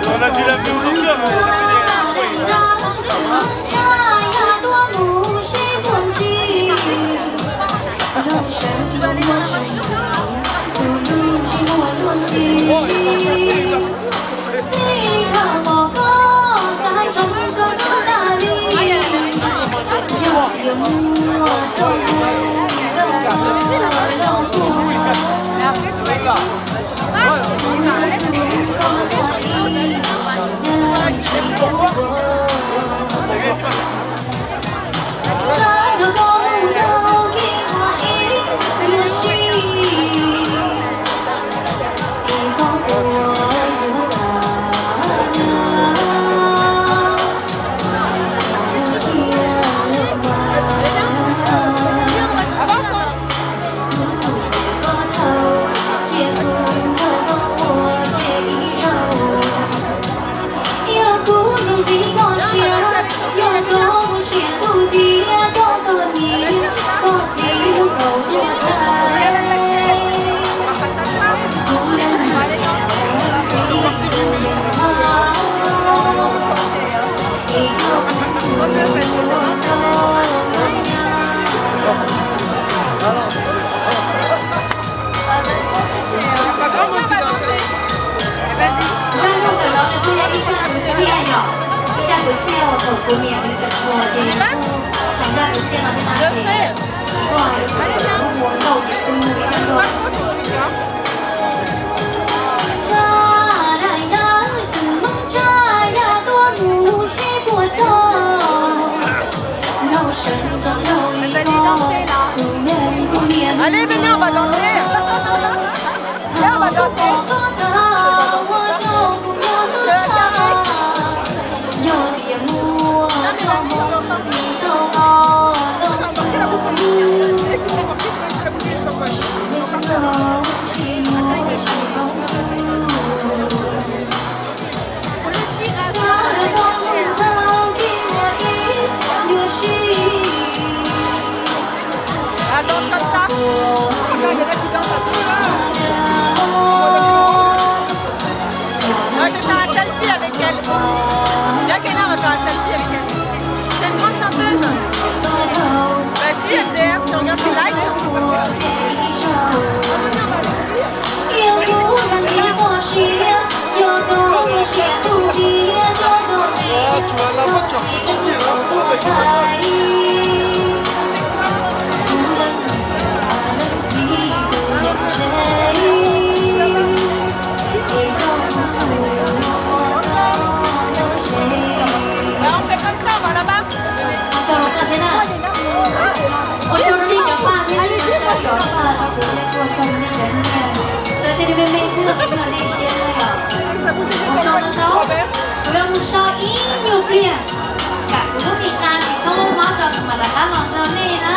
On a dû la faire aujourd'hui, mais Zaj nkauj ntawm no nws kuj yog ib zaj kwv txhiaj yom, ib zaj kwv txhiaj uas thaum kuv niam nws tseem hluas ces nws kuj hais zaj kwv txhiaj no thiab na ces kuj hais rau kuv tias kuv mus ua nkauj ces kuv mus ib zaj nkauj. Xav daim ntawv txwm Hmoob tshaj yog tuaj mus seb puas txog, nrog sawv nrog nraug li koj, tus neeg kuj niam hnub no. Thaum koj pom koj tau ua rau kuv nyob hlub tshaj, yog tias muaj txoj hmoo tau qhov tau tus, sim neej laus tsis muaj sim hmoov txwj. Xav kom mus tau kev ua ib, yuav sib. Moi, je vais faire un selfie avec elle. Viens, Kena, on va faire un selfie avec elle. C'est une grande chanteuse. Vas-y, M D R, tu regardes ses lives. Ah, tu vas là-bas, tu as pris ton pied, hein. Là, on fait comme ça, on va là-bas. Ua tsaug rau nej cov fans thiab nej cov sawv daws uas nej ua tsaug nej cov nyiaj. Txawm tias nws me me xwb los kuv nyiam nej siab na yom. Ua tsaug ntau ntau. Kuv yuav mus so ib nyuag pliag, kam kuv lub mi qas tsis txhob mob mob tso kuv mam rov qab los nrog nej na.